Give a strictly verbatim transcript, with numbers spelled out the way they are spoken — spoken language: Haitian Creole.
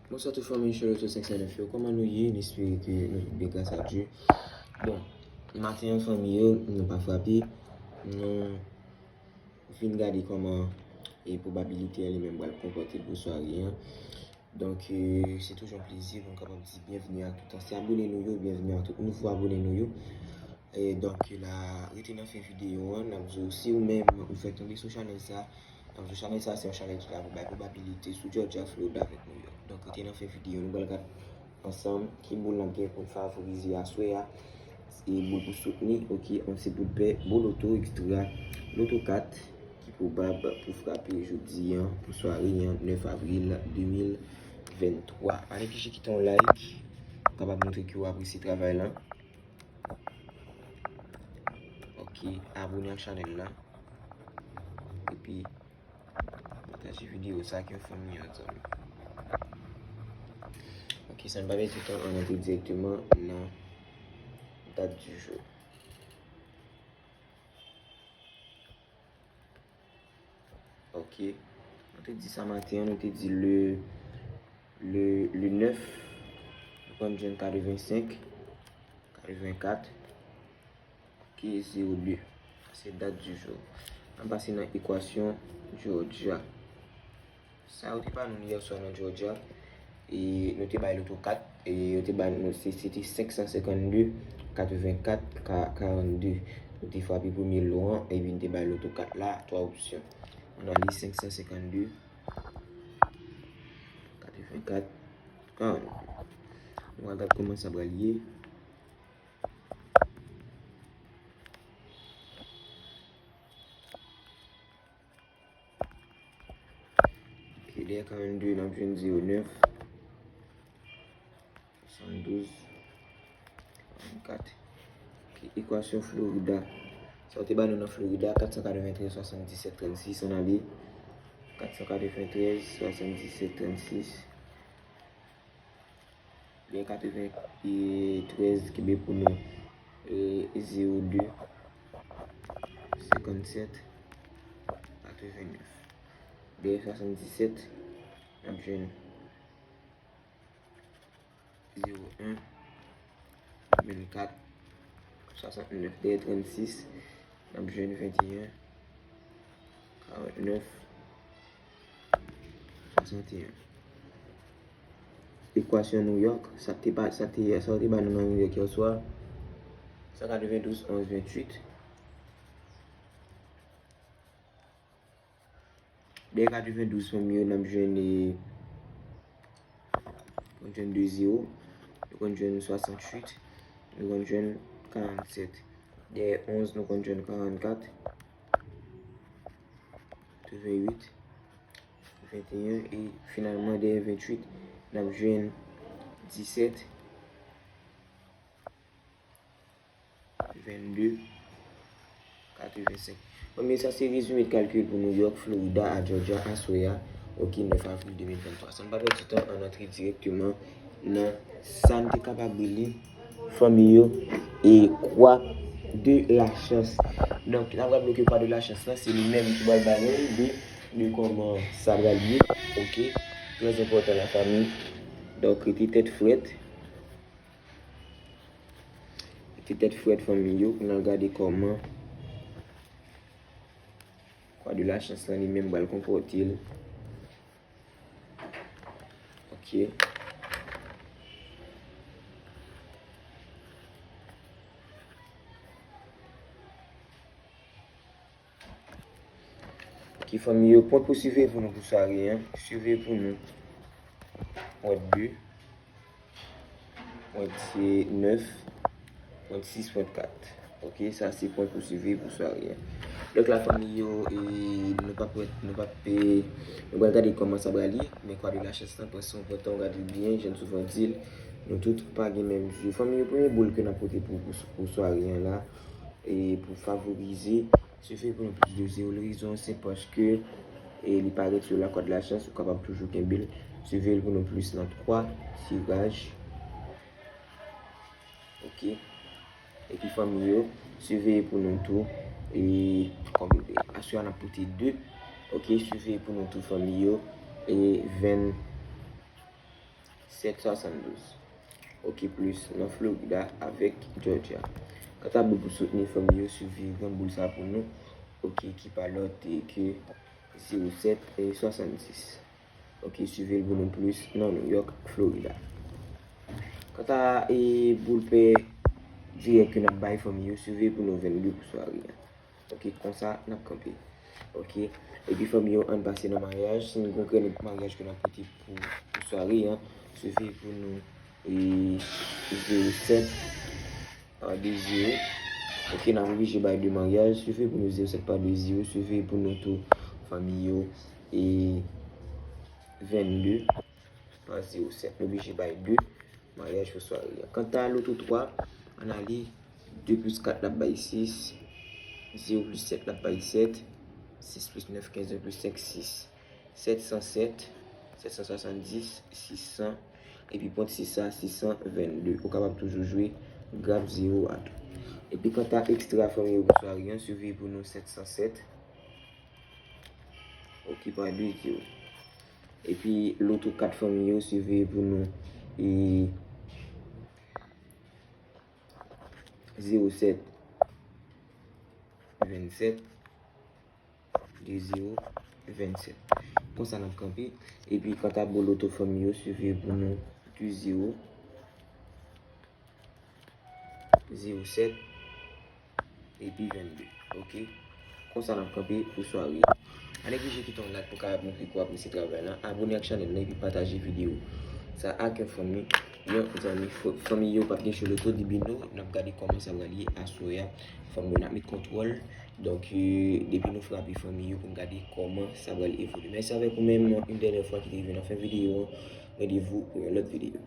Bonswa tout fanmi Choloto senk san nèf yo, kòman nou ye? M espere ke nou tout byen gras a Dye. Bon, maten an fanmi yo, nou pa frape, nou vin gade kòman e pwobabilite an li menm pral konpòte l pou sware an. Donk, e, se toujou yon plezi pou m kapab di byenveni a tout ansyen abone nou yo, byenveni a tout nouvo abone nou yo. E donk la, rete nan fen videyo an, n ap di w si ou menm ou fèk tonbe sou chanèl sa, n ap di w chanèl sa se yon chanèl ki la pou bay pwobabilite sou Georgia, Florida avèk New York. Donk rete nan fen videyo, nou pral gade ansanm ki boul n ap gen pou n favorize aswè a. E boul pou soutni, ok, yon ti boul pè, bon loto, ekstwa, loto kat, ki pwobab pou frape jodi an, pou sware an, nèf avril de mil venntwa. Pa neglije kite yon like, kapab montre ke w apresye travay la. Ok, abone ak chanèl la. Epi, pataje videyo sa ak yon fanmi, yon zanmi. Ok, san n pa pèdi tan, ann antre dirèkteman nan dat di jou. Ok. Nou te di sa maten an, nou te di le, le, le nèf, nou konn jwenn katrevensenk, katrevenkat, ok, zewo de. Sa se dat di jou. Ann pase nan ekwasyon Georgia. Sa yo te ba nou yè swa nan Georgia. E nou te bay loto kat, e yo te ba nou, se, se te senk san senkannde, katrevenkat, ka-, karannde. Nou te frape premye lo an, epi nou te bay loto kat la, twa opsyon. Nou analize senk san senkannde, katrevenkat, karannde. Nou pral gade kòman sa pral ye. Ok, dèyè karannde, n ap jwenn zewo nèf, swasanndouz, karannkat. Ok, ekwasyon Florida. Sa yo te ba nou nan Florida, kat san katreventrèz, swasanndisèt, trannsis, ann ale. Kat san katreventrèz, swasanndisèt, trannsis. Gen katreventrèz ki be pou nou, e, zewo de, senkannsèt, katrevennèf. Gen swasanndisèt, n ap jwenn zewo en, vennkat, swasantnèf. Dèyè trannsis, n ap jwenn venteyen, karantnèf, swasanteyen. Ekwasyon New York, sa te ba, sa te, sa yo te ba nou nan New York yè swa, san katrevendouz, onz, venntuit. Dèyè katrevendouz fanmi yo, n ap jwenn, e, konn jwenn de zewo, nou konn jwenn swasanntuit, nou konn jwenn karannsèt. Dèyè onz, nou konn jwenn karannkat, katrevennwit, venteyen, e finalman dèyè venntuit, n ap jwenn disèt, vennde, katrevensenk. Bon, men sa se rezime kalkil pou New York, Florida, a Georgia, aswè a, ok, nèf avril de mil venntwa. San n pa pèdi tan, ann antre dirèkteman nan sa n te kapab rele, fanmi yo, e kwa de la chans. Donk, n ap raple ke kwa de la chans lan, se li menm ki pral ba nou ide de kòman sa pral ye, ok? Trè enpòtan, la fanmi. Donk, rete tèt frèt. Rete tèt frèt, fanmi yo, pou n al gade kòman kwa de la chans lan li menm pral konpòte l. Ok. Ok, fanmi yo, pwen pou siveye pou nou pou sware an. Siveye pou nou. Pwen de. Pwen nèf. Pwen sis, pwen kat. Ok, sa se pwen pou siveye pou sware an. Donk la fanmi yo, e, nou p ap, nou p ap, e, nou pral gade kòman sa pral ye, men kwa de la chans lan, pwen sa, pwen tan, gade l byen, jan n souvan di l, nou tout pa gen menm jou. Fanmi yo, premye boul ke n ap pote pou, pou, pou sware an la, e pou favorize, siveye pou nou plis de zewo. Rezon se paske, e, li parèt sou la kwa de la chans, ou kapab toujou kenbe l. Siveye l pou nou plis nan twa tiraj. Ok. Epi fanmi yo, siveye pou nou tou, e, konbyen, aswè a n ap pote de. Ok, siveye pou nou tou fanmi yo, e, ven, sèt swasanndouz. Ok, plis nan Florida avèk Georgia. Kanta boul pou soutni fanmi yo, swivi grann boul sa pou nou. Ok, ki pa lòt e ke zewo sèt e swasanndis. Ok, swivi l pou nou plis nan New York ak Florida. Kanta e boul pè dirèk ke n ap bay fanmi yo, swivi pou nou vennde pou sware a. Ok, konsa n ap kanpe. Ok, epi fanmi yo, ann pase nan maryaj. Si n gon krèn maryaj ke n ap pote pou, pou sware an, swivi pou nou e zewo sèt pa de zewo. Ok, n ap oblije bay de maryaj, swivi pou nou zewo sèt pa de zewo, swivi pou nou tou fanmi yo e vennde pa zewo sèt. Nou oblije bay de maryaj pou sware a. Kanta loto twa, ann ale de plis kat l ap bay sis, zewo plis sèt l ap bay sèt, sis plis nèf kenz, en plis senk sis, sèt san sèt, sèt san swasanndis, sis san, epi pwent sis sa, sis san vennde. Ou kapab toujou jwe graf zewo a tou. Epi kanta ekstra fanmi yo pou sware an, swivi pou nou sèt san sèt. Ok, pa de zewo. Epi loto kat fanmi yo, swivi pou nou e zewo sèt vennsèt, de zewo vennsèt. Konsa n ap kanpe. Epi kanta boul loto fanmi yo, swivi pou nou de zewo, zewo sèt, epi vennde. Ok, konsa n ap kanpe pou sware a. Pa neglije kite yon like pou kapab montre ke w apresye travay la. Abone ak chanèl la epi pataje videyo sa ak yon fanmi, yon zanmi. Fo- Fanmi yo, p ap gen cho loto di bino. N ap gade kòman sa pral ye aswè a. Fanmi yo, n ap met kontwòl. Donk, euh, depi nou frape fanmi yo pou n gade kòman sa pral evolye. Mèsi avèk ou menm yon dènyè fwa ki te rive nan fen videyo an. Randevou pou yon lòt videyo.